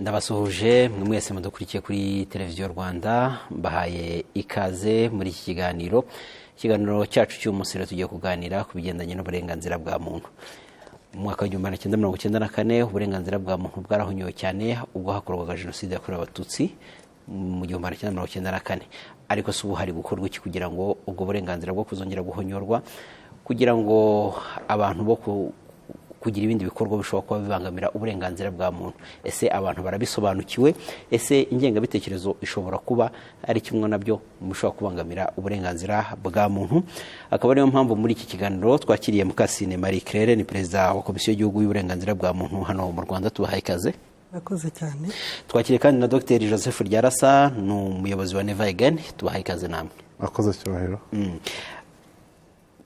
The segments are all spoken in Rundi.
Ndabasuhuje mwe mwese mudukurikiye kuri Televiziyo Rwanda, mbahaye ikaze muri iki kiganiro. Ikiganiro cyacu cy'umunsi rero tugiye kuganira ku bigendanye n'uburenganzira bwa muntu. Mu mwaka wa 1994 uburenganzira bwa muntu bwarahonyowe cyane ubwo hakorwaga Jenoside yakorewe Abatutsi mu 1994. Ariko si ubu hari gukorwa iki kugira ngo ubwo burenganzira bwo kuzongera guhonyorwa, kugira ngo abantu bo kugira ibindi bikorwa bishobora kuba bibangamira uburenganzira bwa muntu? Ese abantu barabisobanukiwe? Ese ingengabitekerezo ishobora kuba ari kimwe nabyo mu bishobora kubangamira uburenganzira bwa muntu? Akaba ariyo mpamvu muri iki kiganiro twakiriye Mukasine Marie Claire, ni perezida wa Komisiyo y'Igihugu y'Uburenganzira bwa Muntu hano mu Rwanda. Tubahaye ikaze. Murakoze cyane. Twakiriye kandi na Dr Joseph Ryarasa, ni umuyobozi wa Never Again. Tubahaye ikaze namwe. Murakoze, Cyubahiro.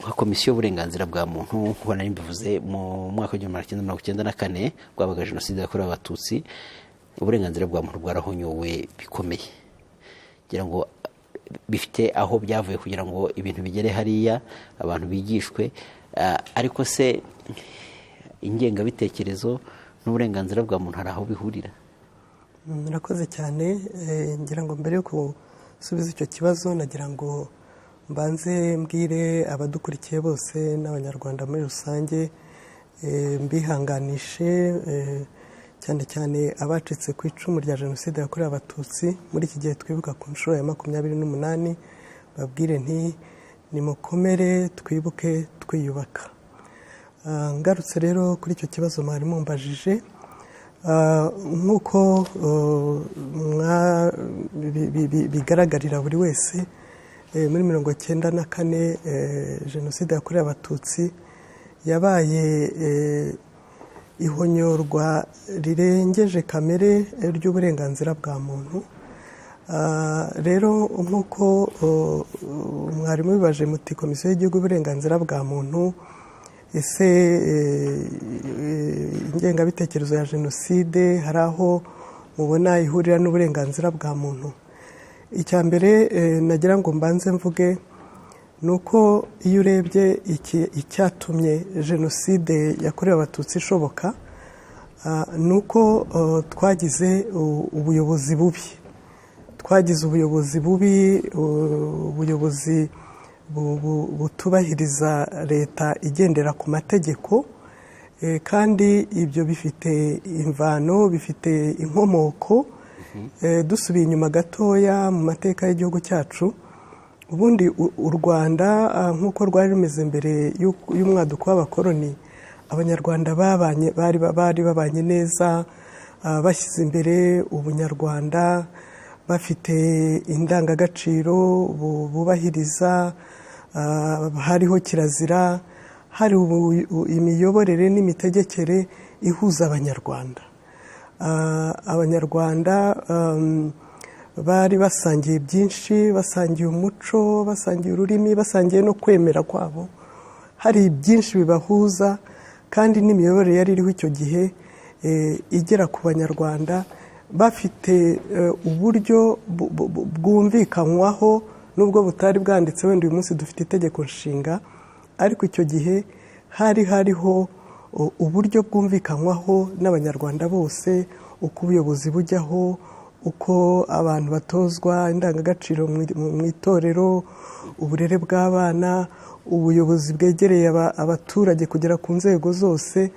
Nka Komisiyo y'Uburenganzira bwa Muntu, nk'uko nari mbivuze, mu mwaka wa 1994 bwabaga Jenoside yakorewe Abatutsi, uburenganzira bwa muntu bwarahonyowe bikomeye. Kugira ngo bifite aho byavuye kugira ngo ibintu bigere hariya, abantu bigishwe. Ariko se ingengabitekerezo n'uburenganzira bwa muntu hari aho bihurira? Murakoze cyane. Ngira ngo mbere yo gusubiza icyo kibazo, nagira ngo mbanze mbwire abadukurikiye bose n'Abanyarwanda muri rusange, mbihanganishe, cyane cyane abacitse ku icumu rya Jenoside yakorewe Abatutsi muri iki gihe twibuka ku nshuro ya 28, babwire nti: "Nimukomere, twibuke twiyubaka." Ngarutse rero kuri icyo kibazo mwari mumbajije, nk'uko bigaragarira buri wese, muri 94 Jenoside yakorewe Abatutsi yabaye ihonyorwa rirengeje kamere ry'uburenganzira bwa muntu. Rero nk'uko mwari mubibaje muti: "Komisiyo y'Igihugu y'Uburenganzira bwa Muntu, ese ingengabitekerezo ya jenoside hari aho mubona ihurira n'uburenganzira bwa muntu?" Icya mbere nagira ngo mbanze mvuge ni uko iyo urebye icyatumye Jenoside yakorewe Abatutsi ishoboka, ni uko twagize ubuyobozi bubi. Twagize ubuyobozi bubi, ubuyobozi butubahiriza leta igendera ku mategeko. Kandi ibyo bifite imvano, bifite inkomoko. Dusubiye inyuma gatoya mu mateka y'igihugu cyacu, ubundi u Rwanda nk'uko rwari rumeze mbere y'umwaduko w'abakoloni, Abanyarwanda babanye, bari babanye neza, bashyize imbere ubunyarwanda, bafite indangagaciro bubahiriza, hariho kirazira, hari imiyoborere n'imitegekere ihuza Abanyarwanda. Abanyarwanda bari basangiye byinshi, basangiye umuco, basangiye ururimi, basangiye no kwemera kwabo. Hari byinshi bibahuza, kandi n'imiyoborere yari iriho icyo gihe igera ku Banyarwanda, bafite uburyo bwumvikanywaho nubwo butari bwanditse. Wenda uyu munsi dufite Itegeko Nshinga, ariko icyo gihe hari hariho uburyo bwumvikanywaho n'Abanyarwanda bose, uko ubuyobozi bujyaho, uko abantu batozwa indangagaciro mu itorero, uburere bw'abana, ubuyobozi bwegereye abaturage kugera ku nzego zose.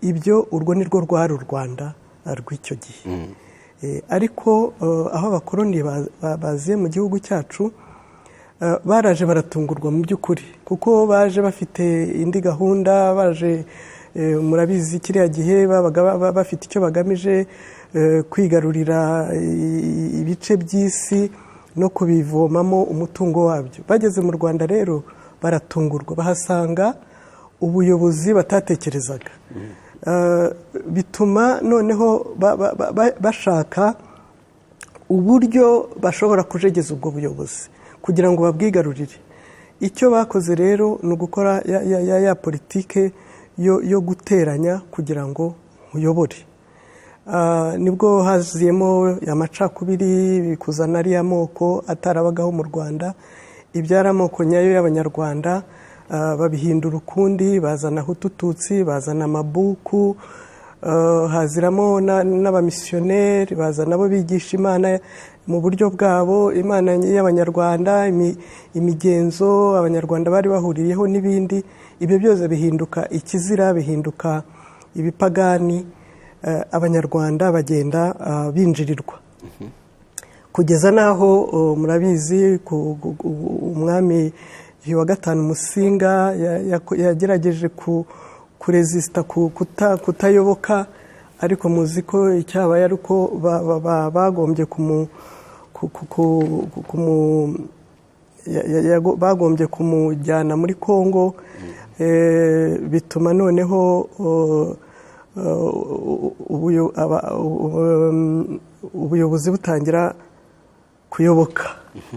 Ibyo, urwo ni rwo rwari u Rwanda rw'icyo gihe. Ariko aho abakoloni baziye mu gihugu cyacu, baraje baratungurwa mu by'ukuri, kuko baje bafite indi gahunda. Baje, murabizi, kiriya gihe babaga bafite icyo bagamije, kwigarurira ibice by'isi no kubivomamo umutungo wabyo. Bageze mu Rwanda rero baratungurwa, bahasanga ubuyobozi batatekerezaga. Bituma noneho bashaka uburyo bashobora kujegeza ubwo buyobozi kugira ngo babwigarurire. Icyo bakoze rero ni ugukora ya politike yo guteranya kugira ngo uyobore. Nibwo haziyemo amacakubiri, kuzana ariya moko atarabagaho mu Rwanda, ibyari amoko nyayo y'Abanyarwanda babihindura ukundi, bazana Hutu, Tutsi, bazana amabuku. Haziramo n'abamisiyoneri baza nabo bigisha Imana mu buryo bwabo, Imana y'Abanyarwanda, imigenzo Abanyarwanda bari bahuriyeho n'ibindi. Ibyo byose bihinduka ikizira, bihinduka ibipagani. Abanyarwanda bagenda binjirirwa kugeza n'aho, murabizi, umwami wa gatanu Musinga yagerageje kurezisita, kutayoboka, ariko muzi ko icyabaye ari uko bagombye kumu ku- ku- ku- kumu bagombye kumujyana muri Kongo. Bituma noneho ubuyobozi butangira kuyoboka,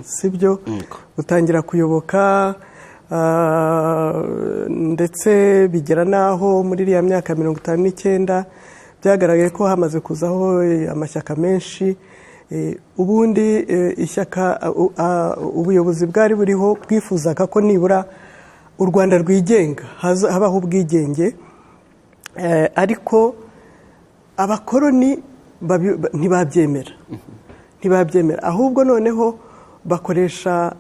sibyo? Butangira kuyoboka, ndetse bigera n'aho muri iriya myaka 59 byagaragaye ko hamaze kuzaho amashyaka menshi. Ubundi ishyaka, ubuyobozi bwari buriho bwifuzaga ko nibura u Rwanda rwigenga, habaho ubwigenge. Ariko abakoroni ntibabyemera, ahubwo noneho bakoresha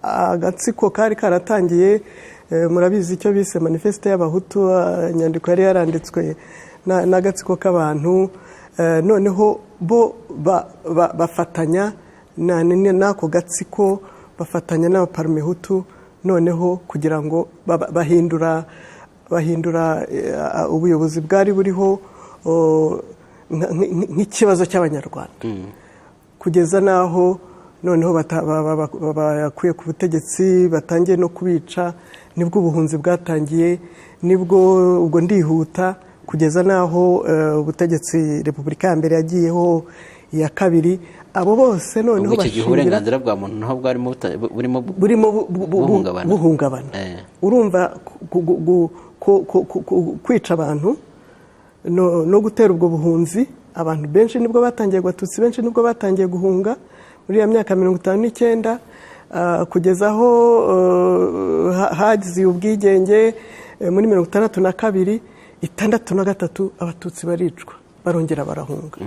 agatsiko kari karatangiye. Murabizi icyo bise Manifeste y'Abahutu, inyandiko yari yaranditswe n'agatsiko k'abantu. Noneho bo bafatanya n'ako gatsiko, bafatanya n'Abaparumehutu, noneho kugira ngo bahindura ubuyobozi bwari buriho nk'ikibazo cy'Abanyarwanda, kugeza n'aho noneho bakuye ku butegetsi, batangiye no kubica. Nibwo ubuhunzi bwatangiye, nibwo ubwo ndihuta, kugeza n'aho ubutegetsi, repubulika ya mbere yagiyeho, iya kabiri, abo bose noneho Ubwo icyo gihe bashingira uburenganzira bwa muntu naho bwarimo burimo burimo buhungabana. Buhungabana. Urumva kwica abantu no gutera ubwo buhunzi, abantu benshi nibwo batangiye, Abatutsi benshi nibwo batangiye guhunga muri iyo myaka 59, kugeza aho hagize ubwigenge muri 62, 63 Abatutsi baricwa, barongera barahunga.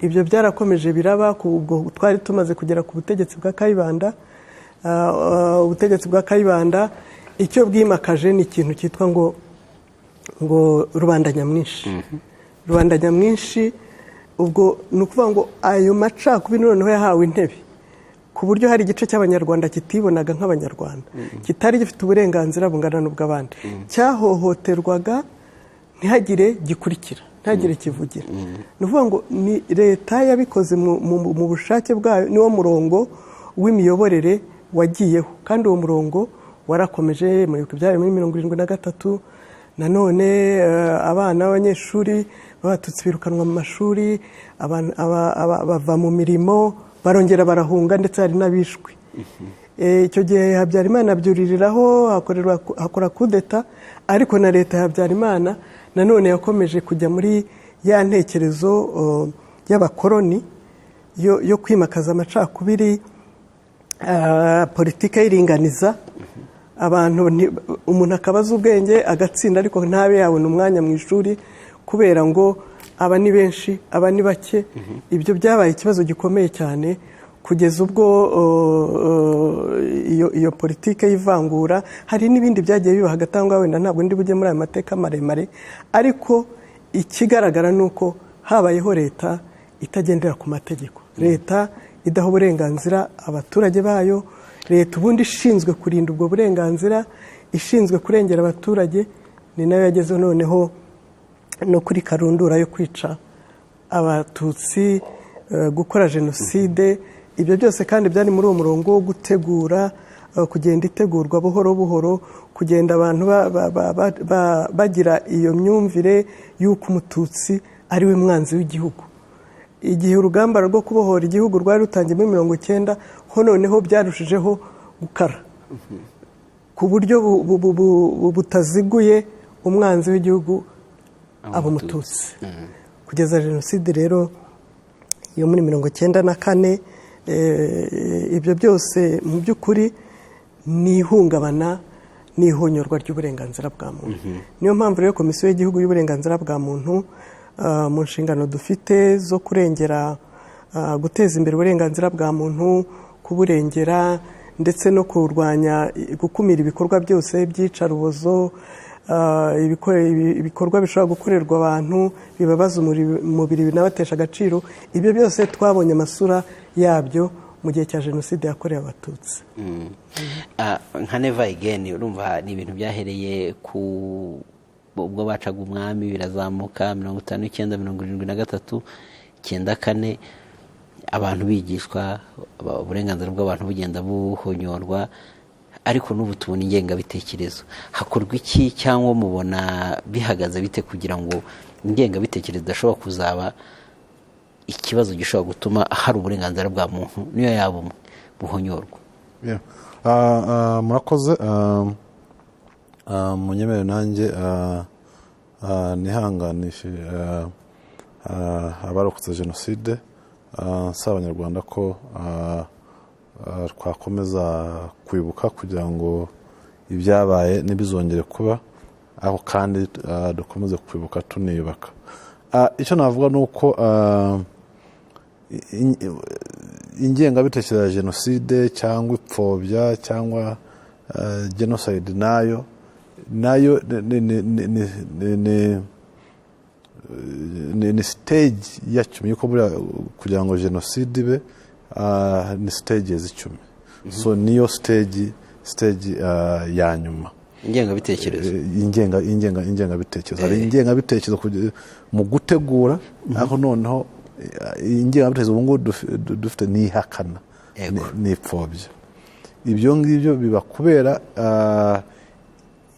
Ibyo byarakomeje biraba. Ubwo twari tumaze kugera ku butegetsi bwa Kayibanda. Ubutegetsi bwa Kayibanda icyo bwimakaje ni ikintu cyitwa ngo rubanda nyamwinshi. Rubanda nyamwinshi, ubwo ni ukuvuga ngo ayo macakubiri noneho yahawe intebe, ku buryo hari igice cy'Abanyarwanda kitibonaga nk'Abanyarwanda, kitari gifite uburenganzira bungana n'ubw'abandi, cyahohoterwaga ntihagire gikurikira, ntihagire kivugira. Ni ukuvuga ngo ni leta yabikoze mu bushake bwayo, niwo murongo w'imiyoborere wagiyeho, kandi uwo murongo warakomeje. Muribuka ibyabaye muri 73 nanone, abana b'abanyeshuri b'Abatutsi birukanwa mu mashuri, bava mu mirimo, barongera barahunga, ndetse hari n'abishwe. Icyo gihe Habyarimana abyuririraho, hakora kudeta, ariko na leta ya Habyarimana nanone yakomeje kujya muri ya ntekerezo y'abakoroni yo kwimakaza amacakubiri, politike y'iringaniza abantu. Umuntu akaba azi ubwenge agatsinda, ariko ntabe yabona umwanya mu ishuri kubera ngo aba ni benshi, aba ni bake. Ibyo byabaye ikibazo gikomeye cyane, kugeza ubwo iyo politike y'ivangura, hari n'ibindi byagiye biba hagati aho ngaho. Wenda ntabwo ndi bujye muri aya mateka maremare, ariko ikigaragara ni uko habayeho leta itagendera ku mategeko, leta idaha uburenganzira abaturage bayo, leta ubundi ishinzwe kurinda ubwo burenganzira, ishinzwe kurengera abaturage. Ni nayo yageze noneho no kuri karundura yo kwica Abatutsi, gukora jenoside. Ibyo byose kandi byari muri uwo murongo wo gutegura, kugenda itegurwa buhoro buhoro, kugenda abantu bagira iyo myumvire y'uko Umututsi ari we mwanzi w'igihugu. Igihe urugamba rwo kubohora igihugu rwari rutangiye muri 90 ho, noneho byarushijeho gukara ku buryo butaziguye, umwanzi w'igihugu aba Umututsi, kugeza jenoside rero yo muri 94. Ibyo byose mu by'ukuri ni ihungabana. n'ihonyorwa ry'uburenganzira bwa muntu. Niyo mpamvu rero Komisiyo y'Igihugu y'Uburenganzira bwa Muntu, mu nshingano dufite zo kurengera, guteza imbere uburenganzira bwa muntu, kuburengera, ndetse no kurwanya, gukumira ibikorwa byose by'iyicarubozo, ibikorwa bishobora gukorerwa abantu bibabaza umubiri, binabatesha agaciro, ibyo byose twabonye amasura yabyo mu gihe cya Jenoside yakorewe Abatutsi. Nka Never Again, urumva ni ibintu byahereye ku ubwo bacaga umwami, birazamuka 59, 73, 94, abantu bigishwa, uburenganzira bw'abantu bugenda buhonyorwa, ariko n'ubu tubona ingengabitekerezo. Hakorwa iki, cyangwa mubona bihagaze bite, kugira ngo ingengabitekerezo idashobora kuzaba ikibazo gishobora gutuma hari uburenganzira bwa muntu, niyo yaba umwe, buhonyorwa? Yeah. Murakoze. Munyemere nanjye nihanganishe abarokotse Jenoside, nsaba Abanyarwanda ko twakomeza kwibuka kugira ngo ibyabaye ntibizongere kuba, aho kandi dukomeze kwibuka tuniyubaka. Icyo navuga ni uko ingengabitekerezo ya jenoside cyangwa ipfobya cyangwa genocide nayo ni stage ya 10, yuko buriya kugira ngo jenoside ibe, ni stages 10. So niyo stage ya nyuma. Ingengabitekerezo. Ingengabitekerezo, hari ingengabitekerezo mu gutegura, ariko noneho ingengabitekerezo ubu ngubu dufite ni ihakana n'ipfobya. Ibyo ngibyo biba kubera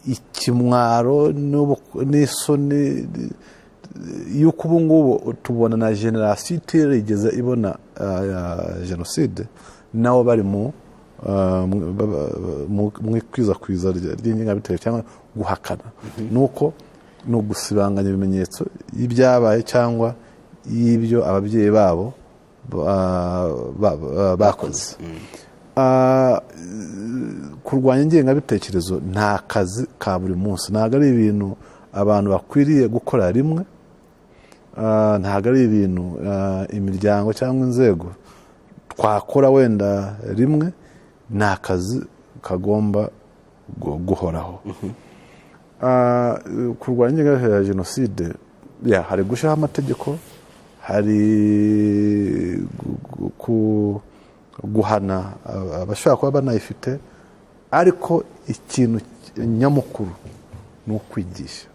ikimwaro n'isoni y'uko ubu ngubu tubona na génération itarigeze ibona jenoside, nabo bari mu ikwirakwiza ry'ingengabitekerezo cyangwa guhakana. Nuko ni ugusibanganya ibimenyetso y'ibyabaye cyangwa y'ibyo ababyeyi babo bakoze. Kurwanya ingengabitekerezo nta kazi ka buri munsi, ntabwo ari ibintu abantu bakwiriye gukora rimwe. Ntabwo ari ibintu imiryango cyangwa inzego twakora wenda rimwe, ni akazi kagomba guhoraho. Kurwanya ingengabitekerezo ya jenoside, ya, hari gushyiraho amategeko, hari guhana abashobora kuba banayifite, ariko ikintu nyamukuru ni ukwigisha,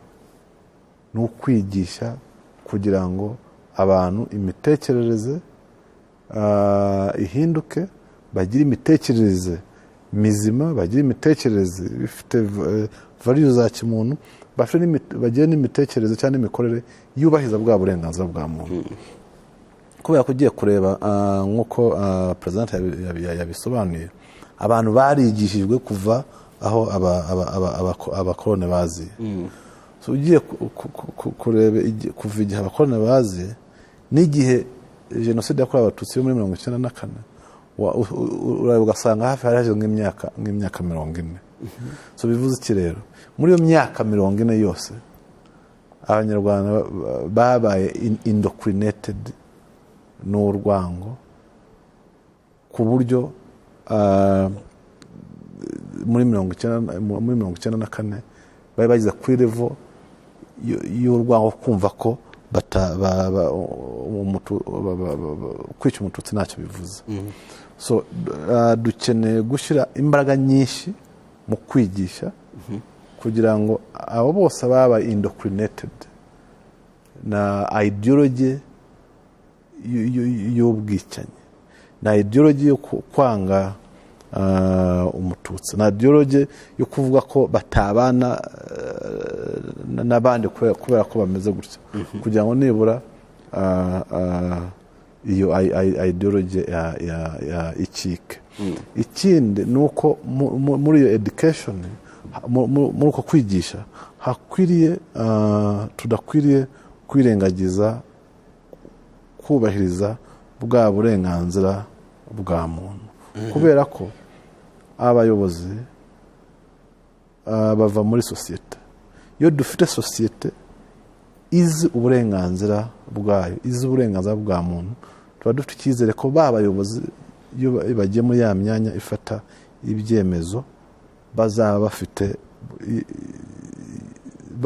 ni ukwigisha kugira ngo abantu imitekerereze ihinduke, bagire imitekerereze mizima, bagire imitekerereze ifite value za kimuntu, bagire n'imitekerereze cyangwa n'imikorere yubahiriza bwa burenganzira bwa muntu. Kubera ko ugiye kureba, nk'uko perezida yabisobanuye, abantu barigishijwe kuva aho abakoroni baziye. So, ugiye kureba kuva igihe abakoroni baziye n'igihe Jenoside yakorewe Abatutsi yo muri 94, urareba ugasanga hafi hari hashize nk'imyaka 40. So bivuze iki rero? Muri iyo myaka 40 yose, Abanyarwanda babaye indoctrinated n'urwango, ku buryo muri 94 bari bageze kuri level y'urwango, kumva ko bata, ba, ba, umutu, ba, ba, ba, ba, kwica Umututsi ntacyo bivuze. So dukeneye gushyira imbaraga nyinshi mu kwigisha kugira ngo abo bose baba indoctrinated na ideology y'ubwicanyi, na ideology yo kwanga Umututsi, na ideology yo kuvuga ko batabana n'abandi kubera ko bameze gutya, kugira ngo nibura iyo ideology ya icike. Ikindi ni uko muri iyo education, muri uko kwigisha, hakwiriye, tudakwiriye kwirengagiza kubahiriza bwa burenganzira bwa muntu, kubera ko abayobozi bava muri sosiyete. Iyo dufite sosiyete izi uburenganzira bwayo, izi uburenganzira bwa muntu, tuba dufite icyizere ko ba bayobozi iyo bagiye muri ya myanya ifata ibyemezo bazaba bafite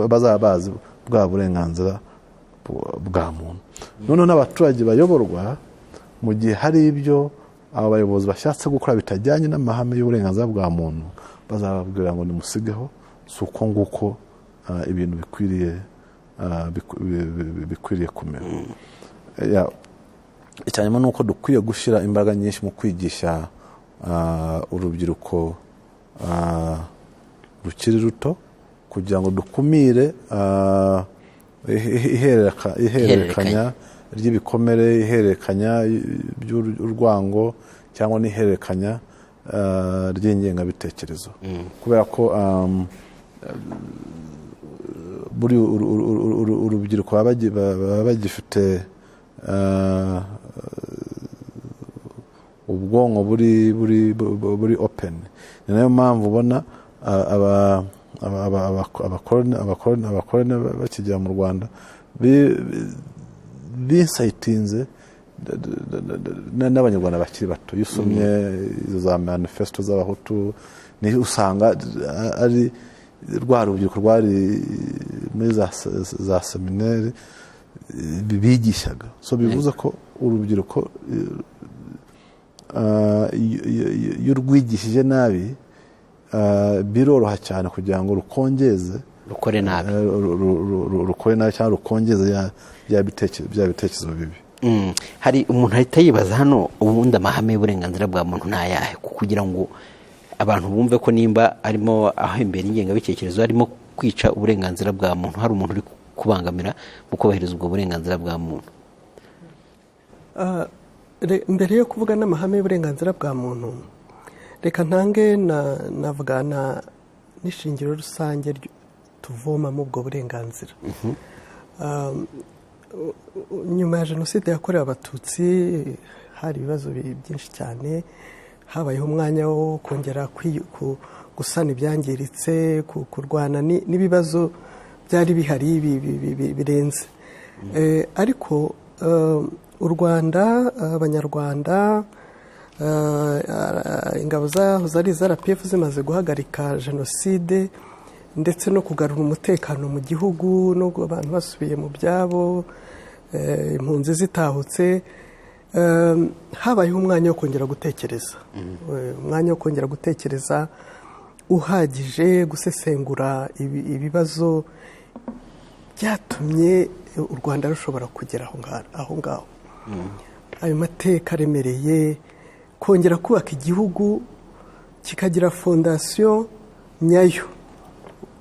bazaba bazi bwa burenganzira bwa muntu. Noneho n'abaturage bayoborwa, mu gihe hari ibyo aba bayobozi bashatse gukora bitajyanye n'amahame y'uburenganzira bwa muntu, bazababwira ngo nimusigeho, si uko nguko ibintu bikwiriye kumera. Icyanyuma ni uko dukwiye gushyira imbaraga nyinshi mu kwigisha urubyiruko rukiri ruto, kugira ngo dukumire ihererekanya ry'ibikomere, ihererekanya ry'urwango cyangwa n'ihererekanya ry'ingengabitekerezo, kubera ko buri urubyiruko baba bagifite ubwonko buri open. Ni nayo mpamvu ubona abakoloni bakigera mu Rwanda bisayitinze n'Abanyarwanda bakiri bato. Iyo usomye izo za manifesto z'Abahutu, ni usanga ari rwa rubyiruko rwari muri za seminari bigishaga. So bivuze ko urubyiruko iyo urwigishije nabi, biroroha cyane kugira ngo rukongeze rukore nabi, rukore nabi cyangwa rukongeze bya bitekerezo bibi. Hari umuntu ahita yibaza hano, ubundi amahame y'uburenganzira bwa muntu ni ayahe? Kugira ngo abantu bumve ko nimba arimo ahembera ingengabitekerezo, arimo kwica uburenganzira bwa muntu, hari umuntu uri kubangamira mu kubahiriza ubwo burenganzira bwa muntu. Mbere yo kuvuga n'amahame y'uburenganzira bwa muntu, reka ntange navuga n'ishingiro rusange tuvomamo ubwo burenganzira. Nyuma ya Jenoside yakorewe Abatutsi hari ibibazo byinshi cyane, habayeho umwanya wo kongera gusana ibyangiritse, kurwana n'ibibazo byari bihari birenze. Ariko u Rwanda, Abanyarwanda, ingabo zahoze ari iza RPF zimaze guhagarika jenoside ndetse no kugarura umutekano mu gihugu, no abantu basubiye mu byabo, impunzi zitahutse, habayeho umwanya wo kongera gutekereza, umwanya wo kongera gutekereza uhagije, gusesengura ibibazo byatumye u Rwanda rushobora kugera aho ngaho. Ayo mateka aremereye, kongera kubaka igihugu kikagira fondasiyo nyayo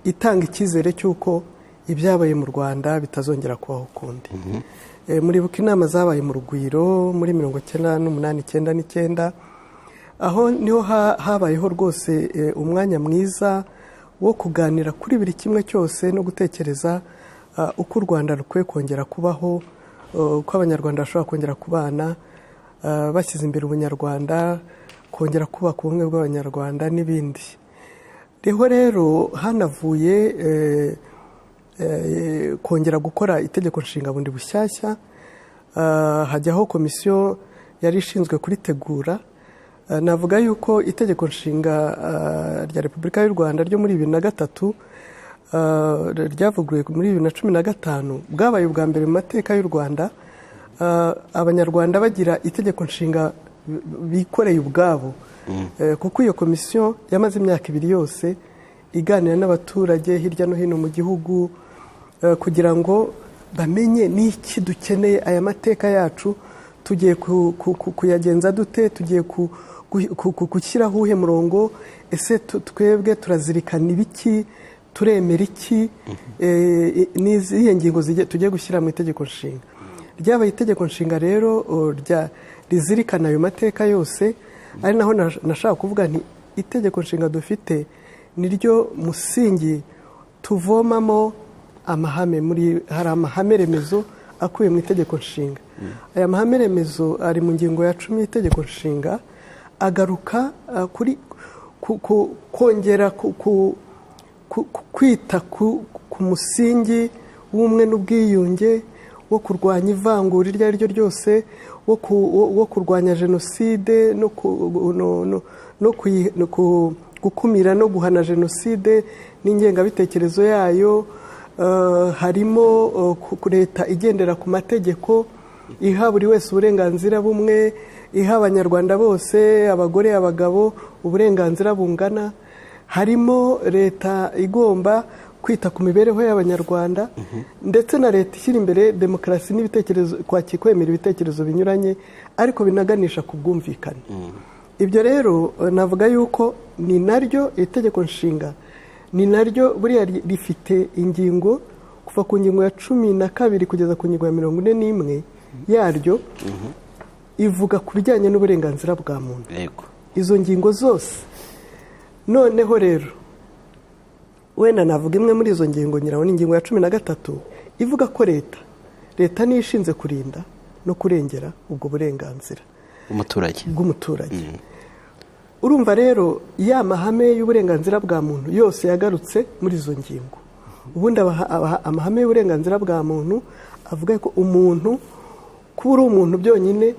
itanga icyizere cy'uko ibyabaye mu Rwanda bitazongera kubaho ukundi. Muribuka inama zabaye mu Rugwiro muri 98, 99, aho niho habayeho rwose umwanya mwiza wo kuganira kuri buri kimwe cyose no gutekereza uko u Rwanda rukwiye kongera kubaho, uko Abanyarwanda bashobora kongera kubana bashyize imbere ubunyarwanda, kongera kubaka ubumwe bw'Abanyarwanda n'ibindi. Reho rero hanavuye kongera gukora itegeko nshinga bundi bushyashya, hajyaho komisiyo yari ishinzwe kuritegura. Navuga yuko itegeko nshinga rya Repubulika y'u Rwanda ryo muri 2003 ryavuguruwe muri 2015, bwabaye ubwa mbere mu mateka y'u Rwanda Abanyarwanda bagira itegeko nshinga bikoreye ubwabo, kuko iyo komisiyo yamaze imyaka 2 yose iganira n'abaturage hirya no hino mu gihugu, kugira ngo bamenye n'iki dukeneye, aya mateka yacu tugiye kuyagenza dute, tugiye gushyiraho uwuhe murongo, ese twebwe turazirikana ibiki, turemera iki, n'izihe ngingo tugiye gushyira mu itegeko nshinga. Ryabaye itegeko nshinga rero rizirikana ayo mateka yose, ari naho nashaka kuvuga nti itegeko nshinga dufite niryo musingi tuvomamo amahame. Muri hari amahame remezo akuye mu itegeko nshinga. Aya mahame remezo ari mu ngingo ya 10 y'itegeko nshinga, agaruka kuri kongera kwita ku musingi w'ubumwe n'ubwiyunge, wo kurwanya ivangura iryo ari ryo ryose, wo kurwanya jenoside no gukumira no guhana jenoside n'ingengabitekerezo yayo. Harimo leta igendera ku mategeko, iha buri wese uburenganzira bumwe, iha Abanyarwanda bose, abagore, abagabo, uburenganzira bungana. Harimo leta igomba kwita ku mibereho y'Abanyarwanda, ndetse na leta ishyira imbere demokarasi n'ibitekerezo, kwemera ibitekerezo binyuranye ariko binaganisha ku bwumvikane. Ibyo rero navuga yuko ni naryo itegeko nshinga, ni naryo buriya rifite ingingo kuva ku ngingo ya 12 kugeza ku ngingo ya 41 yaryo, ivuga ku bijyanye n'uburenganzira bwa muntu. Izo ngingo zose. Noneho rero wenda navuga imwe muri izo ngingo, nyiraho ni ingingo ya 13, ivuga ko leta niyo ishinzwe kurinda no kurengera ubwo burenganzira umuturage bw'umuturage. Urumva rero ya mahame y'uburenganzira bwa muntu yose yagarutse muri izo ngingo. Ubundi amahame y'uburenganzira bwa muntu avuga ko umuntu, kuba uri umuntu byonyine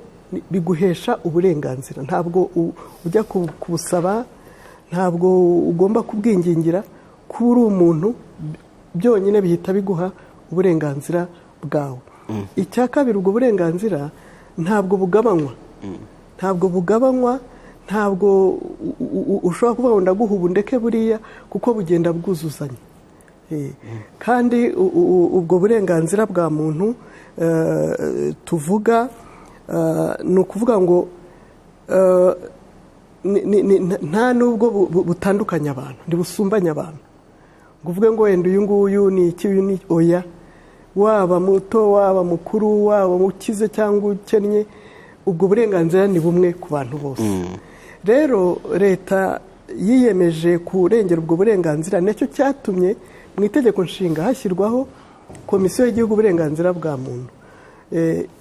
biguhesha uburenganzira. Ntabwo ujya kubusaba, ntabwo ugomba kubwingingira. Kuba uri umuntu byonyine bihita biguha uburenganzira bwawe. Icya kabiri, ubwo burenganzira ntabwo bugabanywa, ntabwo bugabanywa, ntabwo ushobora kuvuga ngo ndaguha ubu ndeke buriya, kuko bugenda bwuzuzanya. Kandi ubwo burenganzira bwa muntu tuvuga, ni ukuvuga ngo nta nubwo butandukanya abantu, ntibusumbanya abantu ngo uvuge ngo wenda uyu nguyu ni iki, uyu ni oya. Waba muto, waba mukuru, waba ukize cyangwa ukennye, ubwo burenganzira ni bumwe ku bantu bose. Rero leta yiyemeje kurengera ubwo burenganzira. Nicyo cyatumye mu itegeko nshinga hashyirwaho Komisiyo y'Igihugu uburenganzira bwa muntu.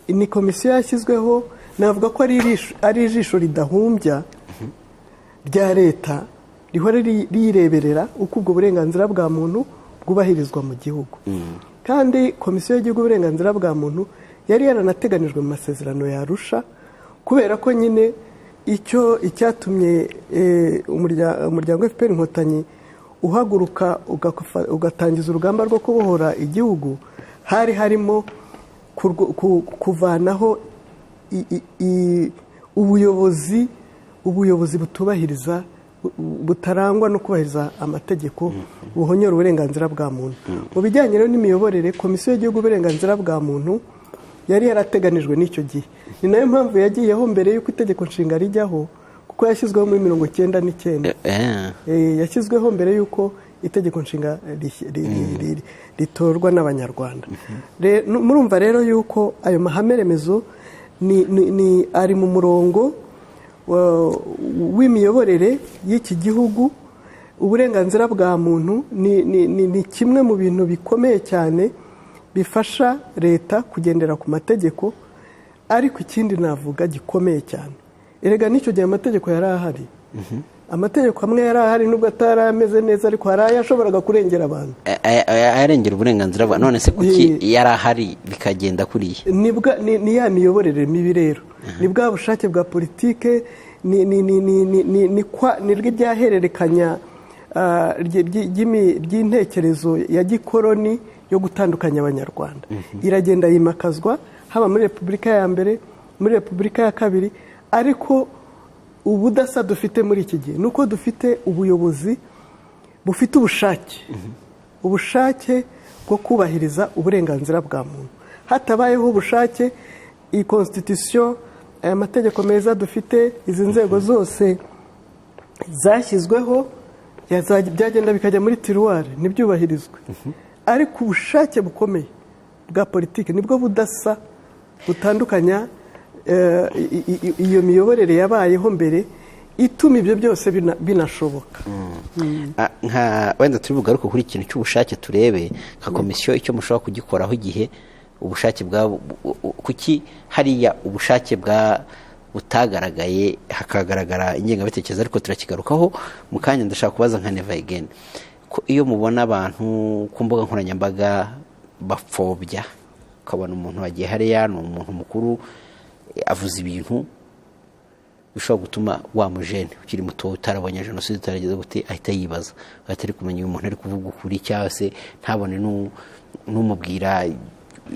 Ni komisiyo yashyizweho, navuga ko ari ijisho ridahumbya rya leta rihora rireberera uko ubwo burenganzira bwa muntu bwubahirizwa mu gihugu. Kandi Komisiyo y'Igihugu uburenganzira bwa muntu yari yaranateganijwe mu masezerano ya Arusha, kubera ko nyine icyo icyatumye umuryango FPR Inkotanyi uhaguruka ugatangiza urugamba rwo kubohora igihugu, hari harimo kuvanaho ubuyobozi butubahiriza, butarangwa no kubahiriza amategeko, buhonyora uburenganzira bwa muntu. Mu bijyanye rero n'imiyoborere, Komisiyo y'Igihugu uburenganzira bwa muntu yari yarateganijwe n'icyo gihe. Ni nayo mpamvu yagiyeho mbere y'uko itegeko nshinga rijyaho, kuko yashyizweho muri 99. Yashyizweho mbere y'uko itegeko nshinga ritorwa n'Abanyarwanda. Murumva rero y'uko ayo mahame remezo ni ari mu murongo w'imiyoborere y'iki gihugu. Uburenganzira bwa muntu ni kimwe mu bintu bikomeye cyane bifasha leta kugendera ku mategeko. Ariko ikindi navuga gikomeye cyane, erega n'icyo gihe amategeko yari ahari. Amategeko amwe yari ahari, nubwo atari ameze neza, ariko hari ayo yashoboraga kurengera abantu. Ayarengera uburenganzira bwa none se kuki yari ahari bikagenda kuriya? Ni ya miyoborere mibi rero, ni bwa bushake bwa politike, ni ryahererekanya ry'intekerezo ya gikoroni yo gutandukanya Abanyarwanda. Iragenda yimakazwa haba muri Repubulika ya mbere, muri Repubulika ya kabiri. Ariko ubudasa dufite muri iki gihe ni uko dufite ubuyobozi bufite ubushake bwo kubahiriza uburenganzira bwa muntu. Hatabayeho ubushake, iyi constitution, aya mategeko meza dufite, izi nzego zose zashyizweho, byagenda bikajya muri tiroir ntibyubahirizwe. Ariko ubushake bukomeye bwa politiki nibwo budasa butandukanya iyo miyoborere yabayeho mbere ituma ibyo byose binashoboka. Nka wenda turi bugaruke kuri ikintu cy'ubushake, turebe nka komisiyo icyo mushobora kugikoraho igihe ubushake bwa kuki hariya ubushake bwa butagaragaye, hakagaragara ingengabitekerezo, ariko turakigarukaho mu kanya. Ndashaka kubaza nka Never Again. Ko iyo mubona abantu ku mbuga nkoranyambaga bapfobya, ukabona umuntu wagiye hariya ni umuntu mukuru, avuze ibintu bishobora gutuma wa mujene ukiri muto utarabonye jenoside, utarageze gute, ahita yibaza, ahita ari kumenya uyu muntu ari kuvuga ukuri cyangwa se ntabone n'umubwira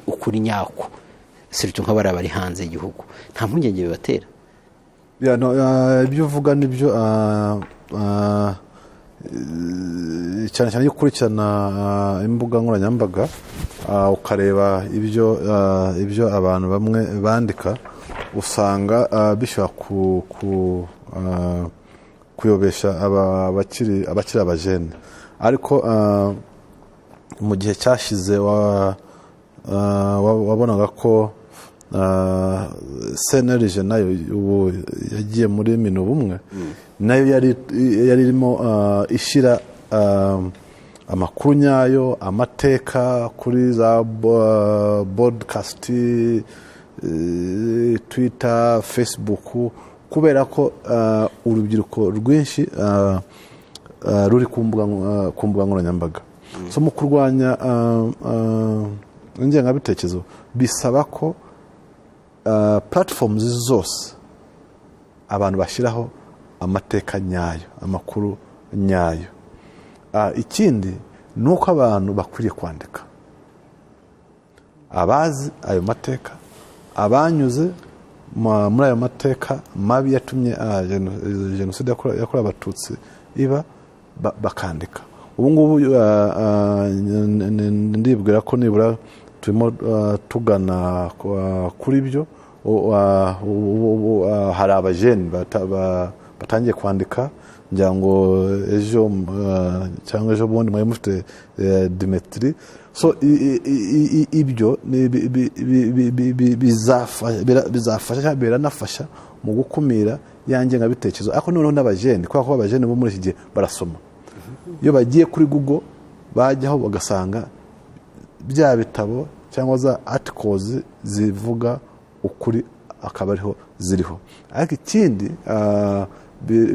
ukuri nyako, surtout nk'abari bari hanze y'igihugu. Nta mpungenge bibatera? Yeah, no, ibyo uvuga nibyo, cyane cyane iyo ukurikirana imbuga nkoranyambaga, ukareba ibyo abantu bamwe bandika, usanga bishobora kuyobesha abakiri abajene. Ariko mu gihe cyashize wabonaga ko CNLG nayo ubu yagiye muri Minubumwe, nayo yari irimo ishyira amakuru nyayo, amateka kuri za broadcast, Twitter, Facebook, kubera ko urubyiruko rwinshi ruri ku mbuga nkoranyambaga. So mu kurwanya ingengabitekerezo bisaba ko platforms zose abantu bashyiraho amateka nyayo, amakuru nyayo. Ikindi ni uko abantu bakwiriye kwandika, abazi ayo mateka, abanyuze muri ayo mateka mabi yatumye jenoside yakorewe Abatutsi iba, bakandika. Ubu ngubu ndibwira ko nibura turimo tugana kuri byo. Ubu hari abajeni batangiye kwandika. Ngira ngo ejo cyangwa ejo bundi mwari mufite Dimitri. So ibyo ni bizafasha cyangwa biranafasha mu gukumira ya ngengabitekerezo. Ariko noneho n'abajeni, kubera ko abajeni bo muri iki gihe barasoma, iyo bagiye kuri Google bajyaho bagasanga bya bitabo cyangwa za articles zivuga ukuri, akaba ariho ziriho. Ariko ikindi,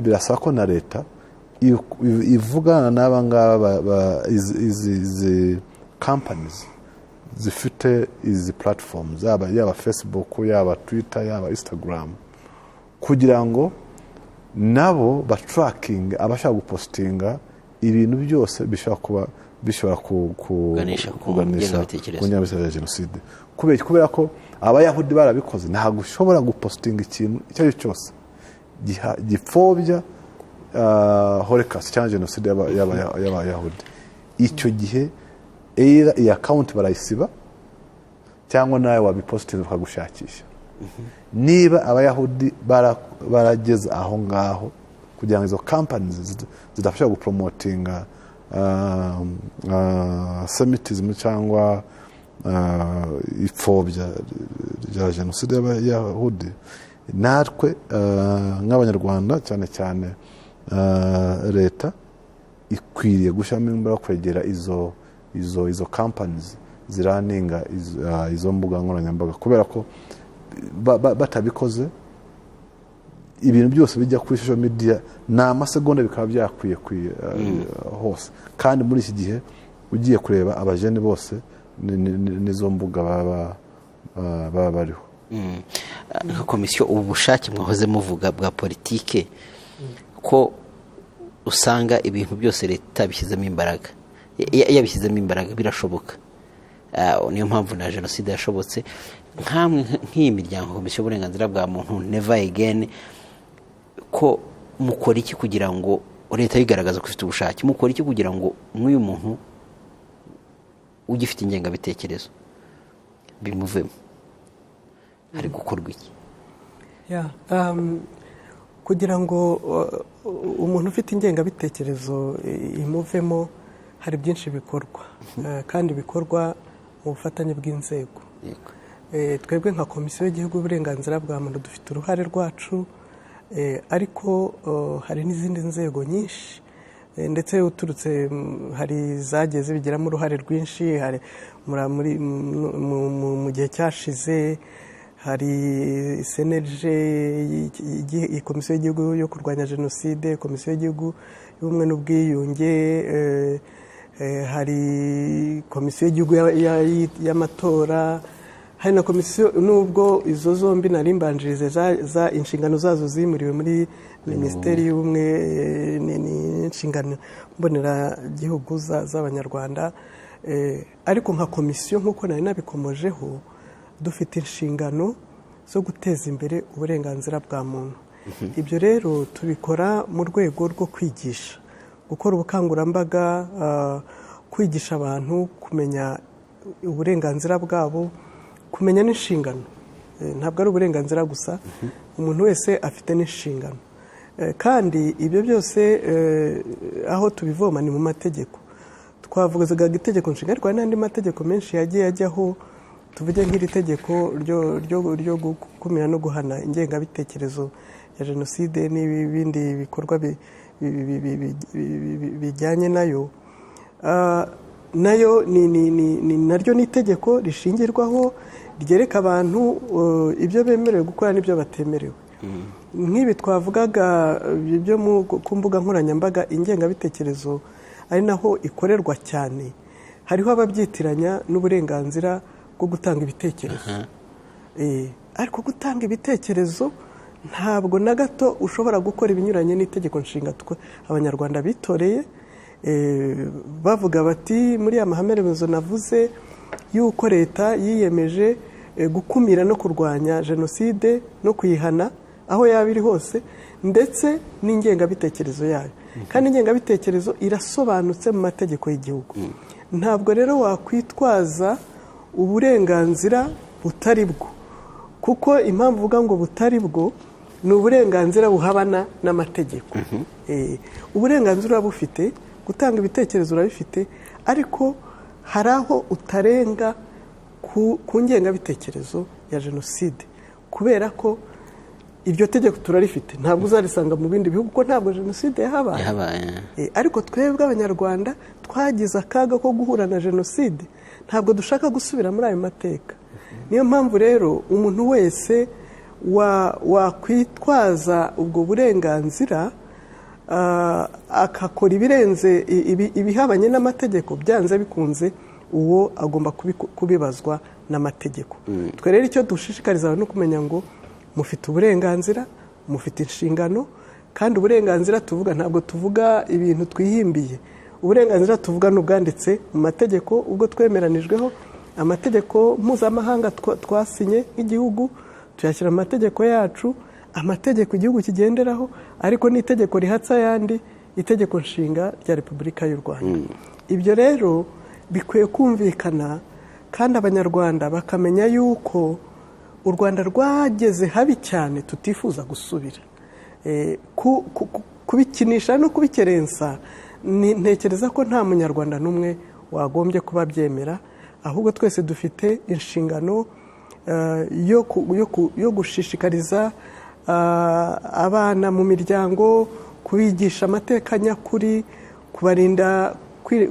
birasaba ko na leta ivugana n'aba ngaba izi companies zifite izi platforms, yaba Facebook, yaba Twitter, yaba Instagram, kugira ngo nabo batrackinge abashaka gupostinga ibintu byose bishobora kuba bishobora Kuganisha ku kuganisha ngengabitekerezo. ku ngengabitekerezo ya jenoside. Kubera ko Abayahudi barabikoze, ntabwo ushobora gupostinga ikintu icyo ari cyo cyose gipfobya Holocaust cyangwa jenoside y'Abayahudi. Icyo gihe either iyi account barayisiba cyangwa nawe wabipositinze bakagushakisha. Niba Abayahudi barageze aho ngaho kugira ngo izo companies zidafasha gupromotinga semitism cyangwa ipfobya rya jenoside y'Abayahudi, natwe nk'Abanyarwanda, cyane cyane leta ikwiriye gushyiramo imbaraga kwegera izo companies zirunninga izo mbuga nkoranyambaga, kubera ko batabikoze ibintu byose bijya kuri social media ni amasegonda bikaba byakwiye hose. Kandi muri iki gihe ugiye kureba abajene bose n'izo mbuga baba bariho. Nka komisiyo, ubu bushake mwahoze muvuga bwa politike, ko usanga ibintu byose leta yabishyizemo imbaraga, yabishyizemo imbaraga birashoboka. Niyo mpamvu na jenoside yashobotse. Nkamwe nk'iyi miryango, Komisiyo y'Uburenganzira bwa Muntu, Never Again, ko mukora iki kugira ngo leta yigaragaza ko ifite ubushake? Mukora iki kugira ngo nk'uyu muntu ugifite ingengabitekerezo bimuvemo? Hari gukorwa iki? Yeah, kugira ngo umuntu ufite ingengabitekerezo imuvemo, hari byinshi bikorwa, kandi bikorwa mu bufatanye bw'inzego. Twebwe nka Komisiyo y'Igihugu y'Uburenganzira bwa Muntu dufite uruhare rwacu, ariko hari n'izindi nzego nyinshi, ndetse uturutse hari zagiye zibigiramo uruhare rwinshi. Hari mu gihe cyashize Hari CNLG, Komisiyo y'Igihugu yo kurwanya Jenoside, Komisiyo y'Igihugu y'Ubumwe n'Ubwiyunge, hari Komisiyo y'Igihugu y'Amatora, hari na komisiyo, nubwo izo zombi nari mbanjirize za inshingano zazo zimuriwe muri Minisiteri y'Ubumwe n'Inshingano Mboneragihugu z'Abanyarwanda. Ariko nka komisiyo, nk'uko nari nabikomojeho, dufite inshingano zo guteza imbere uburenganzira bwa muntu. Ibyo rero tubikora mu rwego rwo kwigisha, gukora ubukangurambaga, kwigisha abantu kumenya uburenganzira bwabo, kumenya n'inshingano. Ntabwo ari uburenganzira gusa, umuntu wese afite n'inshingano. Kandi ibyo byose aho tubivoma ni mu mategeko. Twavugaga itegeko nshinga, ariko hari n'andi mategeko menshi yagiye ajyaho. Tuvuge nk'iri tegeko ryo gukumira no guhana ingengabitekerezo ya jenoside n'ibindi bikorwa bijyanye nayo. Nayo naryo ni itegeko rishingirwaho, ryereka abantu ibyo bemerewe gukora n'ibyo batemerewe. Nk'ibi twavugaga byo ku mbuga nkoranyambaga, ingengabitekerezo ari naho ikorerwa cyane, hariho ababyitiranya n'uburenganzira bwo gutanga ibitekerezo. Ariko gutanga ibitekerezo ntabwo na gato ushobora gukora ibinyuranye n'itegeko nshinga Abanyarwanda bitoreye. Bavuga bati muri ya mahame remezo navuze yuko leta yiyemeje gukumira no kurwanya jenoside no kuyihana aho yaba iri hose, ndetse n'ingengabitekerezo yayo. Kandi ingengabitekerezo irasobanutse mu mategeko y'igihugu. Ntabwo rero wakwitwaza uburenganzira butari bwo, kuko impamvu uvuga ngo butari bwo ni uburenganzira buhabana n'amategeko. Uburenganzira urabufite, gutanga ibitekerezo urabifite, ariko hari aho utarenga ku ngengabitekerezo ya jenoside, kubera ko iryo tegeko turarifite. Ntabwo uzarisanga mu bindi bihugu, kuko ntabwo jenoside yahabaye. Yahabaye. Ariko twebwe Abanyarwanda twagize akaga ko guhura na jenoside, ntabwo dushaka gusubira muri ayo mateka. Niyo mpamvu rero umuntu wese wakwitwaza ubwo burenganzira, agakora ibirenze ibihabanye n'amategeko, byanze bikunze uwo agomba kubibazwa n'amategeko. Twe rero icyo dushishikariza abantu ni ukumenya ngo mufite uburenganzira, mufite inshingano. Kandi uburenganzira tuvuga, ntabwo tuvuga ibintu twihimbiye. Uburenganzira tuvuga ni ubwanditse mu mategeko, ubwo twemeranijweho, amategeko mpuzamahanga twasinye nk'igihugu, tuyashyira mu mategeko yacu, amategeko igihugu kigenderaho, ariko n'itegeko rihatse ayandi, itegeko nshinga rya Repubulika y'u Rwanda. Ibyo rero bikwiye kumvikana, kandi Abanyarwanda bakamenya yuko u Rwanda rwageze habi cyane tutifuza gusubira. Kubikinisha no kubikerensa, ntekereza ko nta Munyarwanda n'umwe wagombye kuba abyemera. Ahubwo twese dufite inshingano yo gushishikariza abana mu miryango, kubigisha amateka nyakuri, kubarinda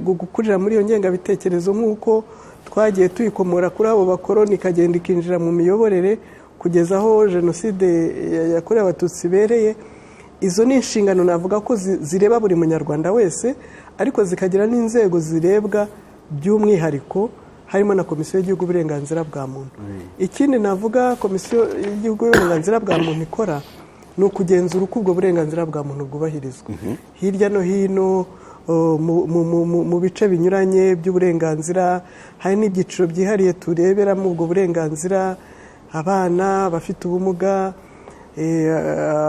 gukurira muri iyo ngengabitekerezo nk'uko twagiye tuyikomora kuri abo bakoroni, ikagenda ikinjira mu miyoborere kugeza aho jenoside yakorewe Abatutsi ibereye. Izo ni inshingano navuga ko zireba buri Munyarwanda wese, ariko zikagira n'inzego zirebwa by'umwihariko, harimo na Komisiyo y'Igihugu y'Uburenganzira bwa Muntu. Ikindi navuga Komisiyo y'Igihugu y'Uburenganzira bwa Muntu ikora ni ukugenzura uko ubwo burenganzira bwa muntu bwubahirizwa hirya no hino mu bice binyuranye by'uburenganzira. Hari n'ibyiciro byihariye tureberamo ubwo burenganzira: abana bafite ubumuga,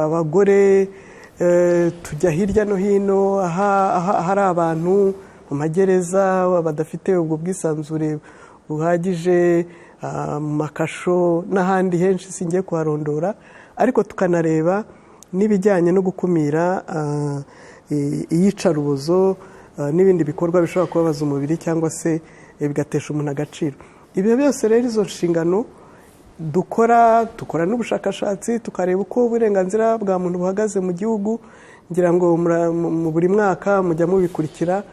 abagore. Tujya hirya no hino ahari abantu mu magereza badafite ubwo bwisanzure buhagije, mu makasho n'ahandi henshi singiye kuharondora, ariko tukanareba n'ibijyanye no gukumira iyicarubozo n'ibindi bikorwa bishobora kubabaza umubiri cyangwa se bigatesha umuntu agaciro. Ibyo byose rero, izo nshingano dukora, dukora n'ubushakashatsi, tukareba uko uburenganzira bwa muntu buhagaze mu gihugu. Ngira ngo mu buri mwaka mujya mubikurikira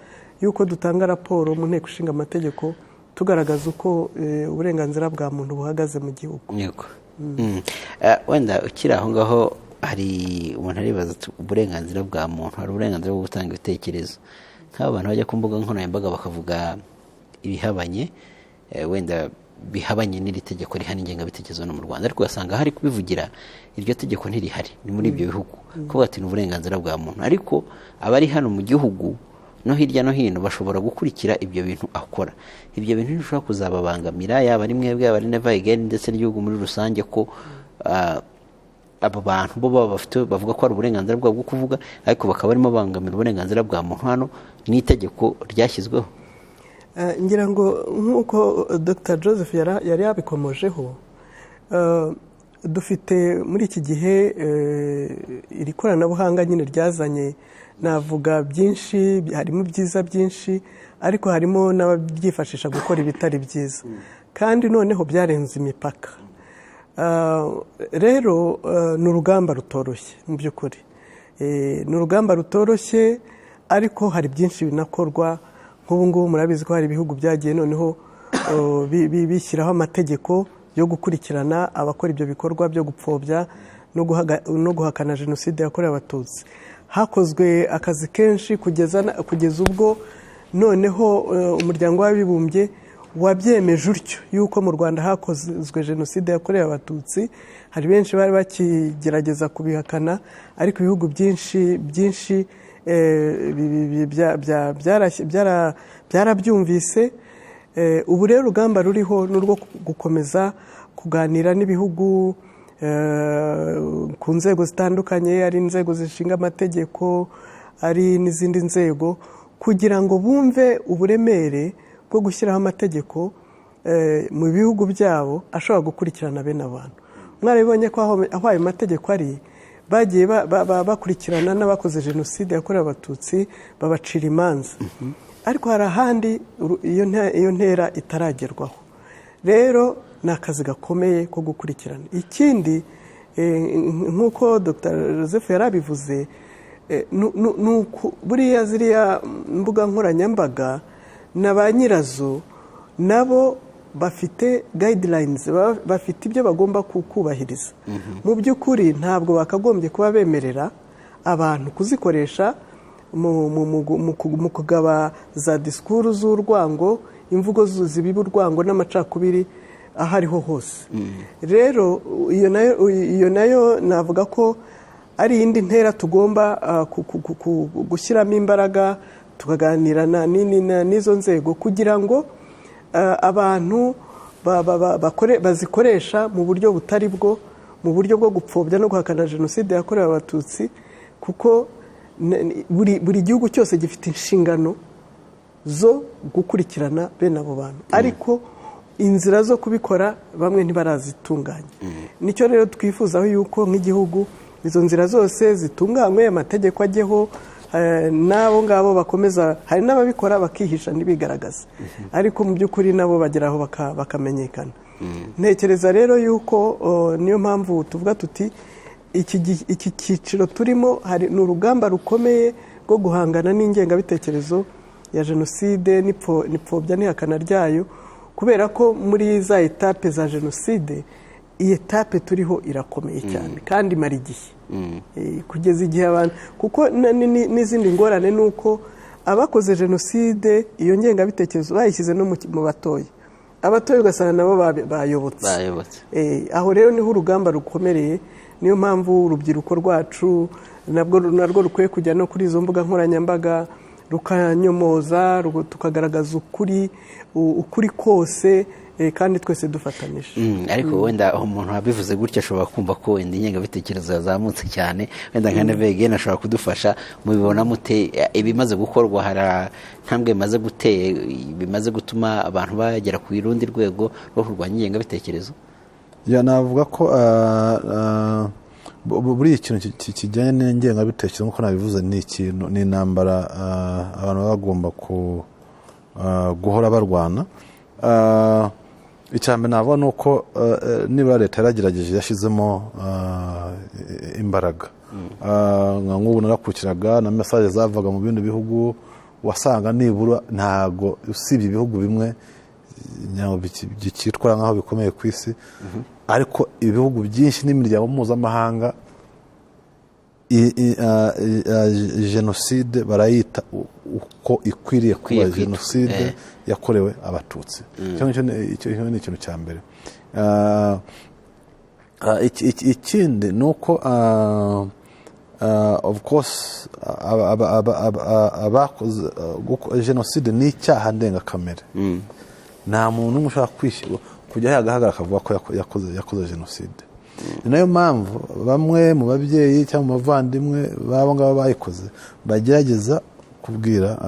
yuko dutanga raporo mu Nteko Ishinga Amategeko, tugaragaza uko uburenganzira bwa muntu buhagaze mu gihugu. Yego. Wenda ukiri aho ngaho, hari umuntu aribaza ati, uburenganzira bwa muntu, hari uburenganzira bwo gutanga ibitekerezo, nk'aba bantu bajya ku mbuga nkoranyambaga bakavuga ibihabanye, wenda bihabanye n'iri tegeko rihana ingengabitekerezo no mu Rwanda, ariko ugasanga hari kubivugira iryo tegeko ntirihari, ni muri ibyo bihugu, kuvuga ati ni uburenganzira bwa muntu, ariko abari hano mu gihugu no hirya no hino bashobora gukurikira ibyo bintu akora. Ibyo bintu ntibishobora kuzababangamira, yaba ari mwebwe, yaba ari Never Again ndetse n'igihugu muri rusange, ko abo bantu bo baba bafite, bavuga ko hari uburenganzira bwabo bwo kuvuga, ariko bakaba barimo bangamira uburenganzira bwa muntu hano n'itegeko ryashyizweho? Ngira ngo nk'uko Dr Joseph yari yabikomojeho, dufite muri iki gihe iri koranabuhanga nyine ryazanye, navuga byinshi, harimo ibyiza byinshi, ariko harimo n'ababyifashisha gukora ibitari byiza, kandi noneho byarenze imipaka. Rero ni urugamba rutoroshye mu by'ukuri. Ni urugamba rutoroshye, ariko hari byinshi binakorwa. Nk'ubu ngubu murabizi ko hari ibihugu byagiye noneho bishyiraho amategeko yo gukurikirana abakora ibyo bikorwa byo gupfobya no guhakana Jenoside yakorewe Abatutsi. Hakozwe akazi kenshi kugeza ubwo noneho Umuryango w'Abibumbye wabyemeje utyo yuko mu Rwanda hakozwe Jenoside yakorewe Abatutsi. Hari benshi bari bakigerageza kubihakana, ariko ibihugu byinshi byinshi byarabyumvise. Ubu rero urugamba ruriho ni urwo gukomeza kuganira n'ibihugu ku nzego zitandukanye, ari inzego zishinga amategeko, ari n'izindi nzego, kugira ngo bumve uburemere bwo gushyiraho amategeko mu bihugu byabo ashobora gukurikirana bene abantu. Mwarabibonye ko aho ayo mategeko ari, bagiye bakurikirana n'abakoze Jenoside yakorewe Abatutsi, babacira imanza, ariko hari ahandi iyo ntera itaragerwaho. Rero ni akazi gakomeye ko gukurikirana. Ikindi, nk'uko Dr Joseph yari abivuze, buriya ziriya mbuga nkoranyambaga na ba nyirazo nabo bafite guidelines, bafite ibyo bagomba kubahiriza. Mu by'ukuri ntabwo bakagombye kuba bemerera abantu kuzikoresha mu kugaba za disikuru z'urwango, imvugo zibiba urwango n'amacakubiri aho ariho hose. Rero iyo nayo navuga ko ari iyindi ntera tugomba gushyiramo imbaraga, tukaganira n'izo nzego kugira ngo abantu bazikoresha mu buryo butari bwo, mu buryo bwo gupfobya no guhakana Jenoside yakorewe Abatutsi, kuko buri gihugu cyose gifite inshingano zo gukurikirana bene abo bantu, ariko inzira zo kubikora bamwe ntibarazitunganya. Nicyo rero twifuzaho, yuko nk'igihugu izo nzira zose zitunganywe, amategeko ajyeho, n'abo ngabo bakomeza. Hari n'ababikora bakihisha ntibigaragaze, ariko mu by'ukuri nabo bageraho bakamenyekana. Ntekereza rero yuko niyo mpamvu tuvuga tuti iki cyiciro turimo hari ni urugamba rukomeye rwo guhangana n'ingengabitekerezo ya jenoside n'ipfobya n'ihakana ryayo, kubera ko muri za étapes za jenoside, iyi étape turiho irakomeye cyane kandi imara igihe, kugeza igihe abantu, kuko n'izindi ngorane ni uko abakoze jenoside iyo ngengabitekerezo bayishyize no mu batoya, abatoya ugasanga nabo bayobotse. Bayobotse. Aho rero niho urugamba rukomereye. Niyo mpamvu urubyiruko rwacu narwo rukwiye kujya no kuri izo mbuga nkoranyambaga rukanyomoza, tukagaragaza ukuri, ukuri kose, kandi twese dufatanije. Ariko wenda umuntu wabivuze gutya ashobora kumva ko wenda ingengabitekerezo yazamutse cyane. Wenda nka Never Again ashobora kudufasha, mubibona mute ibimaze gukorwa? Hari intambwe bimaze gutera, bimaze gutuma abantu bagera ku rundi rwego rwo kurwanya ingengabitekerezo? Ya, navuga ko buriya ikintu kijyanye n'ingengabitekerezo, nk'uko nabivuze, ni ikintu, ni intambara abantu baba bagomba guhora barwana. Icya mbere navuga ni uko nibura leta yaragerageje, yashyizemo imbaraga. Nka nk'ubu narakurikiraga na message zavaga mu bindi bihugu, wasanga nibura ntago, usibye ibihugu bimwe nyawo byitwara nk'aho bikomeye ku isi, ariko ibihugu byinshi n'imiryango mpuzamahanga jenoside barayita uko ikwiriye kuba. Ikwiye kwitwa, Jenoside yakorewe Abatutsi. Icyo ngicyo icyo ni ikintu cya mbere. Ikindi ni uko of course abakoze jenoside ni icyaha ndengakamere. Nta muntu n'umwe ushobora kujya yagahagarara akavuga ko yakoze jenoside. Ni nayo mpamvu bamwe mu babyeyi cyangwa mu bavandimwe b'abo ngabo bayikoze bagerageza kubwira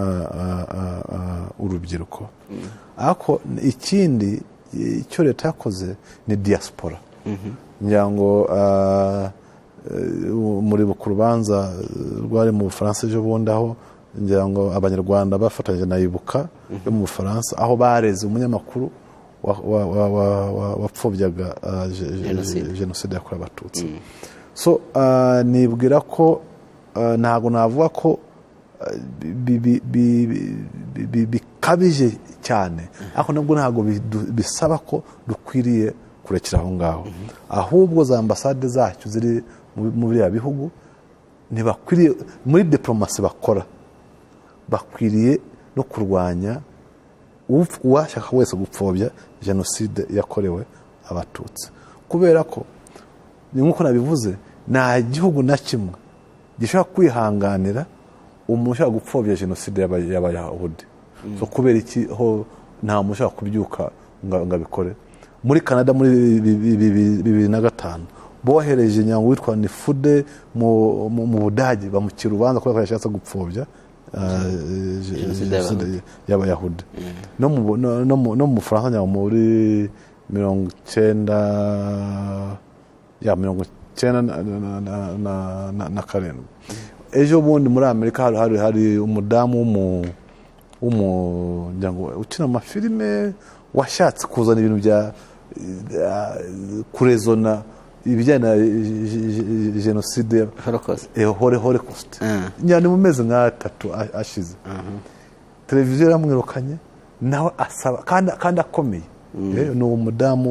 urubyiruko. Ariko ikindi icyo leta yakoze ni diaspora. Ngira ngo muribuka urubanza rwari mu Bufaransa ejo bundi, aho ngira ngo Abanyarwanda bafatanyije na Ibuka yo mu Bufaransa, aho bareze umunyamakuru wapfobyaga Jenoside. Jenoside yakorewe Abatutsi. So nibwira ko ntabwo navuga ko bikabije cyane, ariko nabwo ntabwo bisaba ko dukwiriye kurekera aho ngaho. Ahubwo za ambasade zacu ziri mu biriya bihugu ntibakwiriye, muri diplomasi bakora, bakwiriye no kurwanya uwashaka wese gupfobya jenoside yakorewe Abatutsi, kubera ko ni nk'uko nabivuze, nta gihugu na kimwe gishobora kwihanganira umuntu ushaka gupfobya jenoside y'Abayahudi. So kubera iki ho nta muntu ushobora kubyuka ngo abikore? Muri Canada muri 2005 bohereje nyango witwa Nifude mu Budage, bamucira urubanza kubera ko yashatse gupfobya Jenoside. Jenoside y'Abayahudi. No mu Bufaransa nyango muri 90 ya 97. Ejo bundi muri Amerika hari umudamu ngira ngo ukina amafilime washatse kuzana ibintu bya kurezona ibijyanye na jenoside. Holocaust. Holocaust. Nyane mu mezi nk'atatu ashize televiziyo yaramwirukanye, nawe asaba kandi akomeye. Ni umudamu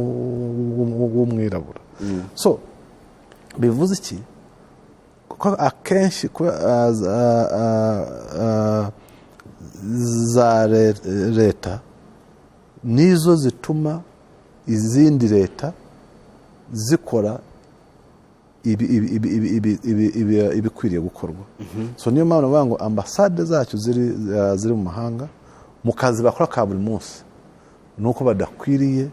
w'umwirabura. So bivuze iki? Kuko akenshi za leta nizo zituma izindi leta zikora ibikwiriye gukorwa. So niyo mpamvu bavuga ngo ambasade zacu ziri mu mahanga, mu kazi bakora ka buri munsi, ni uko badakwiriye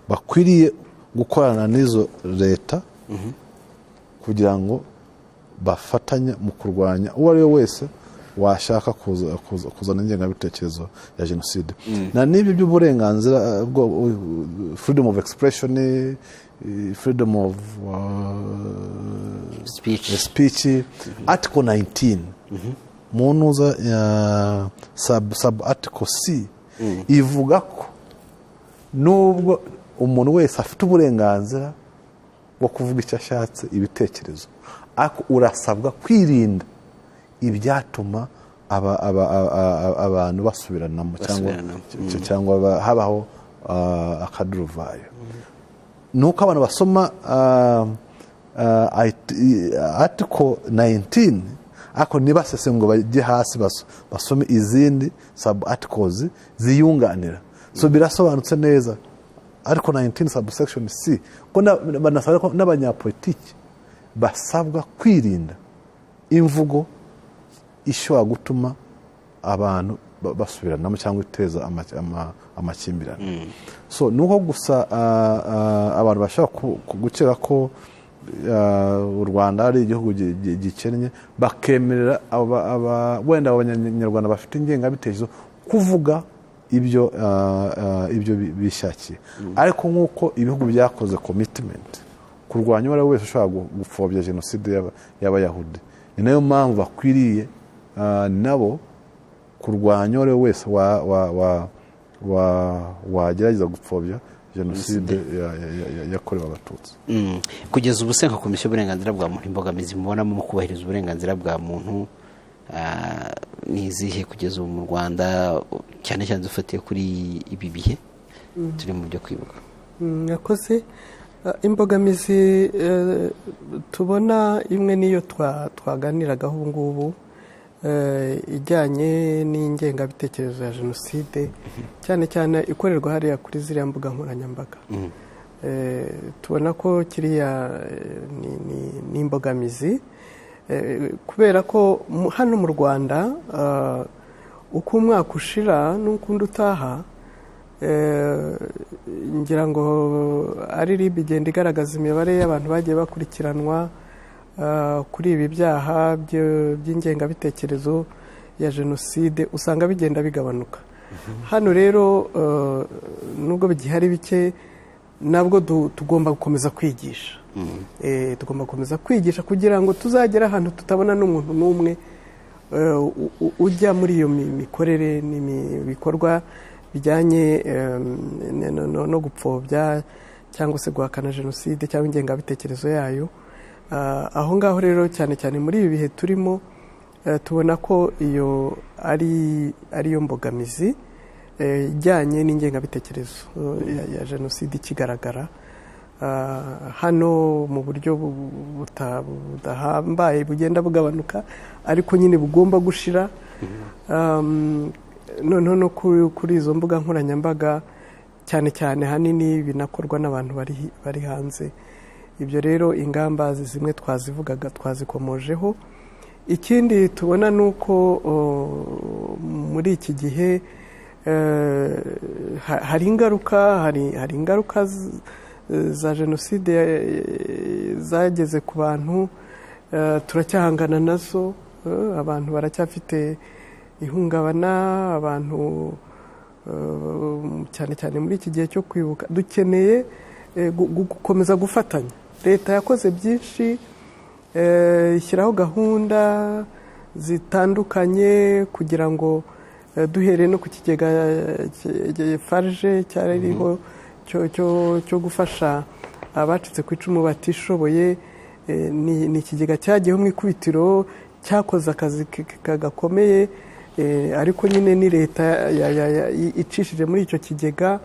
bakwiriye gukorana n'izo leta kugira ngo bafatanye mu kurwanya uwo ari we wese washaka kuzana ingengabitekerezo ya jenoside. Na n'ibyo by'uburenganzira bwo freedom of expression, freedom of speech. Speech, article 19 mu ntuza ya sub article C ivuga ko nubwo umuntu wese afite uburenganzira bwo kuvuga icyo ashatse, ibitekerezo, ariko urasabwa kwirinda ibyatuma abantu basubiranamo cyangwa Basubiranamo. cyangwa habaho akaduruvayo. Ni uko abantu basoma article 19 ariko ntibasese ngo bajye hasi basome izindi sub articles ziyunganira. So birasobanutse neza, article 19 subsection C, ko banasaba ko n'abanyapolitiki basabwa kwirinda imvugo ishobora gutuma abantu basubiranamo cyangwa iteza amakimbirane. So ni uko gusa abantu bashobora gukeka ko u Rwanda ari igihugu gikennye, bakemerera wenda Abanyarwanda bafite ingengabitekerezo kuvuga ibyo bishakiye. Ariko nk'uko ibihugu byakoze commitment kurwanya uwo ari we wese ushobora gupfobya jenoside y'Abayahudi, ni nayo mpamvu bakwiriye nabo kurwanya uwo ari we wese wagerageza gupfobya jenoside yakorewe Abatutsi. Kugeza ubu se nka Komisiyo y'Uburenganzira bwa Muntu, imbogamizi mubonamo mu kubahiriza uburenganzira bwa muntu? Ni izihe kugeza ubu mu Rwanda, cyane cyane dufatiye kuri ibi bihe turi mu byo kwibuka? Mwakoze. Imbogamizi tubona, imwe niyo twaganiragaho ubu ngubu, ijyanye n'ingengabitekerezo ya jenoside, cyane cyane ikorerwa hariya kuri ziriya mbuga nkoranyambaga. Tubona ko kiriya ni imbogamizi, kubera ko hano mu Rwanda, uko umwaka ushira n'ukundi utaha, ngira ngo ari RIB igenda igaragaza imibare y'abantu bagiye bakurikiranwa kuri ibi byaha by'ingengabitekerezo ya jenoside, usanga bigenda bigabanuka. Hano rero, nubwo bigihari bike, nabwo tugomba gukomeza kwigisha. Tugomba gukomeza kwigisha kugira ngo tuzagere ahantu tutabona n'umuntu n'umwe ujya muri iyo mikorere n'ibikorwa bijyanye no gupfobya cyangwa se guhakana jenoside cyangwa ingengabitekerezo yayo. Aho ngaho rero, cyane cyane muri ibi bihe turimo, tubona ko iyo ari ariyo mbogamizi ijyanye n'ingengabitekerezo ya jenoside ikigaragara hano mu buryo budahambaye, bugenda bugabanuka, ariko nyine bugomba gushira. Noneho no kuri izo mbuga nkoranyambaga, cyane cyane hanini binakorwa n'abantu bari hanze. Ibyo rero, ingamba zimwe twazivugaga, twazikomojeho. Ikindi tubona ni uko muri iki gihe hari ingaruka za jenoside zageze ku bantu, turacyahangana nazo. Abantu baracyafite ihungabana, abantu cyane cyane muri iki gihe cyo kwibuka dukeneye gukomeza gufatanya. Leta yakoze byinshi, ishyiraho gahunda zitandukanye kugira ngo duhereye no ku kigega FARG cyariho cyo gufasha abacitse ku icumu batishoboye. Ni ikigega cyagiyeho mu ikubitiro, cyakoze akazi gakomeye, ariko nyine ni leta icishije muri icyo kigega.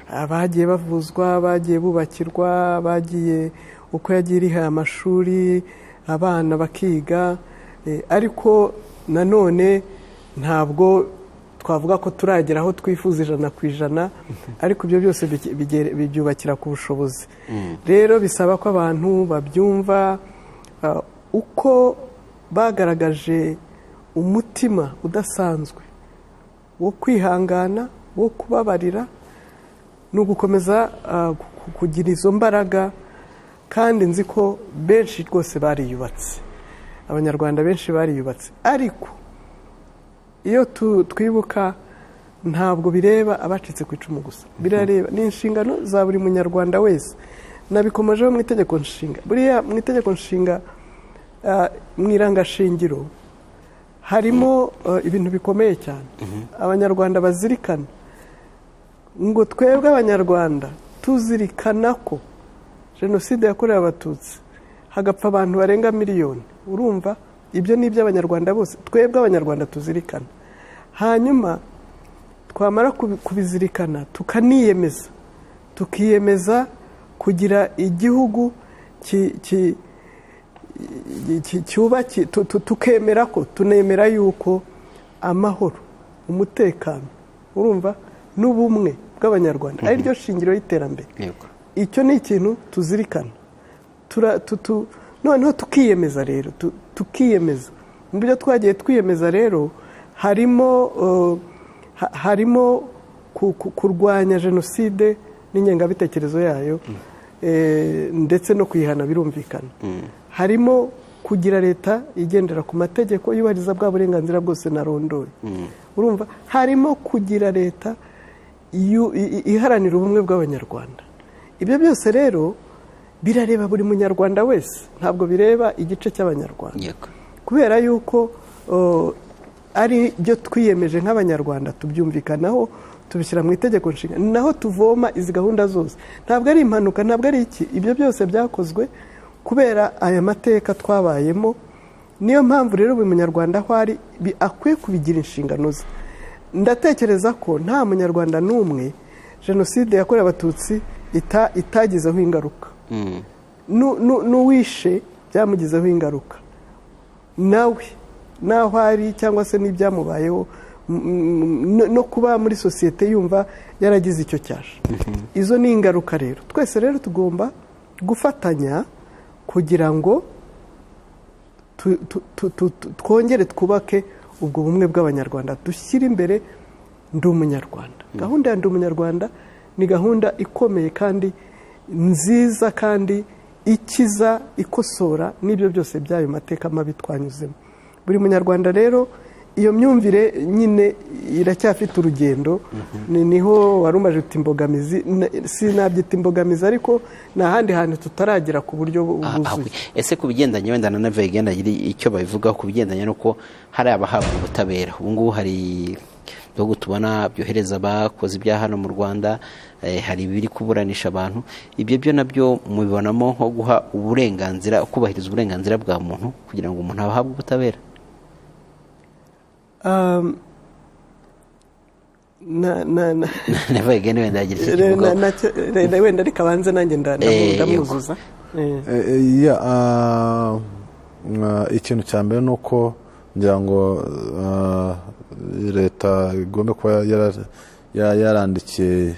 Abagiye bavuzwa, bagiye bubakirwa, bagiye uko yagiye iriha amashuri, abana bakiga, ariko nanone ntabwo twavuga ko turagera aho twifuza 100%, ariko ibyo byose bibyubakira ku bushobozi. Rero bisaba ko abantu babyumva, uko bagaragaje umutima udasanzwe wo kwihangana, wo kubabarira, ni ugukomeza kugira izo mbaraga. Kandi nzi ko benshi rwose bariyubatse, Abanyarwanda benshi bariyubatse. Ariko iyo twibuka, ntabwo bireba abacitse ku icumu gusa, birareba, ni inshingano za buri Munyarwanda wese. Nabikomojeho mu itegeko nshinga. Buriya mu itegeko nshinga, mu irangashingiro, harimo ibintu bikomeye cyane Abanyarwanda bazirikana, ngo twebwe Abanyarwanda tuzirikana ko jenoside yakorewe Abatutsi hagapfa abantu barenga miliyoni. Urumva, ibyo ni iby'Abanyarwanda bose, twebwe Abanyarwanda tuzirikana. Hanyuma twamara kubizirikana, tukaniyemeza, tukiyemeza kugira igihugu tukemera ko, tunemera yuko amahoro, umutekano, urumva, n'ubumwe bw'Abanyarwanda ari ryo shingiro y'iterambere. Icyo ni ikintu tuzirikana. Noneho tukiyemeza rero, tukiyemeza mu byo twagiye twiyemeza rero, harimo kurwanya jenoside n'ingengabitekerezo yayo, ndetse no kuyihana, birumvikana. Harimo kugira leta igendera ku mategeko, yubahiriza bwa burenganzira bwose narondoye. Urumva, harimo kugira leta iharanira ubumwe bw'Abanyarwanda. Ibyo byose rero birareba buri Munyarwanda wese, ntabwo bireba igice cy'Abanyarwanda, kubera yuko ari byo twiyemeje nk'Abanyarwanda, tubyumvikanaho, tubishyira mu itegeko nshinga, ni naho tuvoma izi gahunda zose. Ntabwo ari impanuka, ntabwo ari iki. Ibyo byose byakozwe kubera aya mateka twabayemo. Niyo mpamvu rero buri munyarwanda aho ari akwiye kubigira inshingano ze. Ndatekereza ko nta munyarwanda n'umwe jenoside yakorewe Abatutsi itagizeho ingaruka. N'uwishe byamugizeho ingaruka nawe n'aho ari, cyangwa se n'ibyamubayeho, no kuba muri sosiyete yumva yaragize icyo cyasha. Izo ni ingaruka rero. Twese rero tugomba gufatanya kugira ngo twongere twubake ubwo bumwe bw'Abanyarwanda, dushyire imbere Ndi Umunyarwanda. Gahunda ya Ndi Umunyarwanda ni gahunda ikomeye kandi nziza, kandi ikiza, ikosora n'ibyo byose by'ayo mateka mabi twanyuzemo. Buri munyarwanda rero, iyo myumvire nyine iracyafite urugendo. Niho wari umaje uti imbogamizi, sinabyita imbogamizi, ariko ni ahandi hantu tutaragera ku buryo bwuzuye. Ese ku bigendanye wenda na Never Again, icyo babivugaho ku bigendanye n'uko hari abahabwa ubutabera ubu ngubu, hari ibihugu tubona byohereza abakoze ibyaha hano mu Rwanda, hari ibiri kuburanisha abantu, ibyo byo nabyo mubibonamo nko guha uburenganzira, kubahiriza uburenganzira bwa muntu kugira ngo umuntu ahabwe ubutabera? Never Again wenda yagira icyo kivugaho. Wenda reka abanze, nanjye ndamwuzuza. Yeah, ikintu cya mbere ni uko ngira ngo leta igomba kuba yarandikiye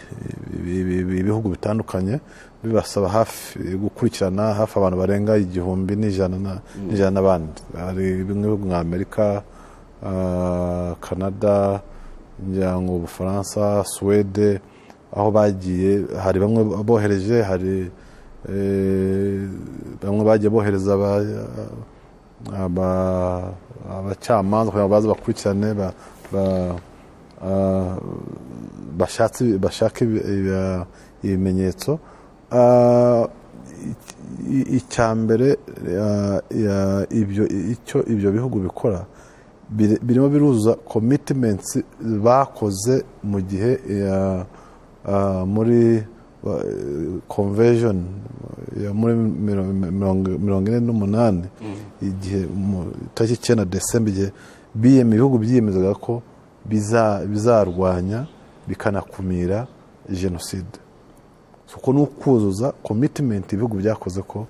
ibihugu bitandukanye, bibasaba hafi gukurikirana hafi abantu barenga 1100 n'abandi. Hari bimwe bihugu nka Amerika, Canada, ngira ngo Ubufaransa, Suwede, aho bagiye hari bamwe bohereje, hari bamwe bagiye bohereza abacamanza kugira ngo baze bakurikirane, bashake ibimenyetso. Icya mbere, ibyo icyo ibyo bihugu bikora birimo biruzuza commitments bakoze mu gihe muri convention ya muri 48, igihe mu tariki 9 Desemba, igihe ibihugu byiyemezaga ko bizarwanya bikanakumira jenoside. Uko ni ukuzuza commitment ibihugu byakoze ko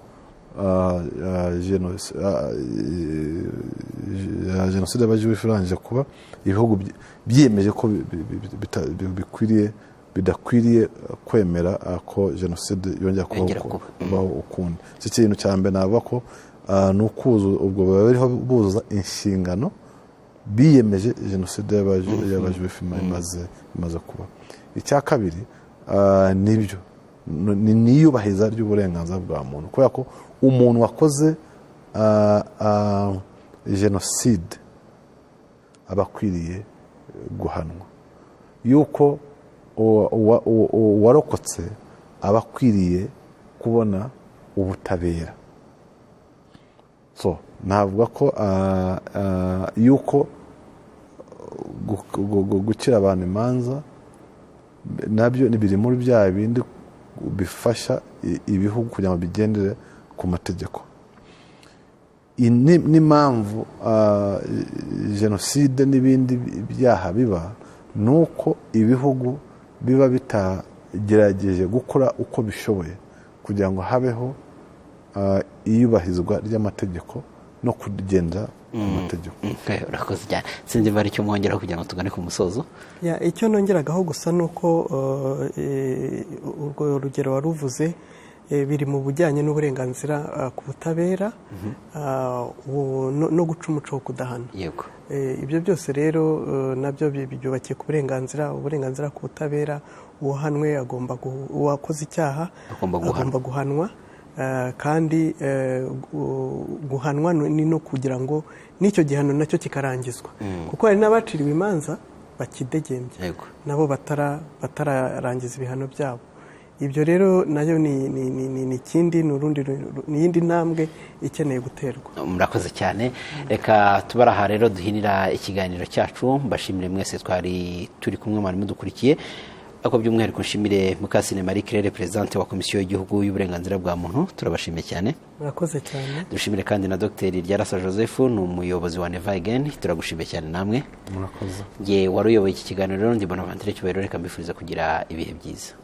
jenoside y'Abajuifu irangije kuba, ibihugu byiyemeje ko bikwiriye, bidakwiriye kwemera ko jenoside yongera kubaho Yongera kuba. Kubaho ukundi. Icyo kintu cya mbere navuga ko ni ukuzu ubwo baba bariho buzuza inshingano biyemeje jenoside y'Abajuifu imaze kuba. Icya kabiri, nibyo, ni n'iyubahiriza ry'uburenganzira bwa muntu, kubera ko umuntu wakoze jenoside aba akwiriye guhanwa, yuko uwarokotse aba akwiriye kubona ubutabera. So navuga ko yuko gukira abantu imanza nabyo ni biri muri bya bindi bifasha ibihugu kugira ngo bigendere ku mategeko. N'impamvu jenoside n'ibindi byaha biba ni uko ibihugu biba bitagerageje gukora uko bishoboye kugira ngo habeho iyubahirizwa ry'amategeko no kugendera ku mategeko. Okay, urakoze cyane. Sinzi niba hari icyo mwongeraho kugira ngo tugane ku musozo. Yeah, icyo nongeragaho gusa ni uko urwo rugero wari uvuze, biri mu bujyanye n'uburenganzira ku butabera, no guca umuco wo kudahana. Ibyo byose rero nabyo byubakiye ku burenganzira ku butabera. Uwahanwe agomba uwakoze icyaha Agomba guhanwa. agomba guhanwa. Kandi guhanwa ni no kugira ngo n'icyo gihano nacyo kikarangizwa, kuko hari n'abaciriwe imanza bakidegembya, nabo batararangiza ibihano byabo. Ibyo rero nayo ni ikindi, ni urundi, ni iyindi ntambwe ikeneye guterwa. Murakoze cyane. Reka tubare aha rero duhinira ikiganiro cyacu. Mbashimire mwese twari turi kumwe, mwari mudukurikiye. Ariko by'umwihariko nshimire Mukasine Marie Claire, Perezidante wa Komisiyo y'Igihugu y'Uburenganzira bwa Muntu. Turabashimiye cyane. Murakoze cyane. Dushimire kandi na Dr Ryarasa Joseph, ni umuyobozi wa Never Again. Turagushimiye cyane namwe. Murakoze. Nge wari uyoboye iki kiganiro rero ndi Bonaventure Cyubahiro. Reka mbifuriza kugira ibihe byiza.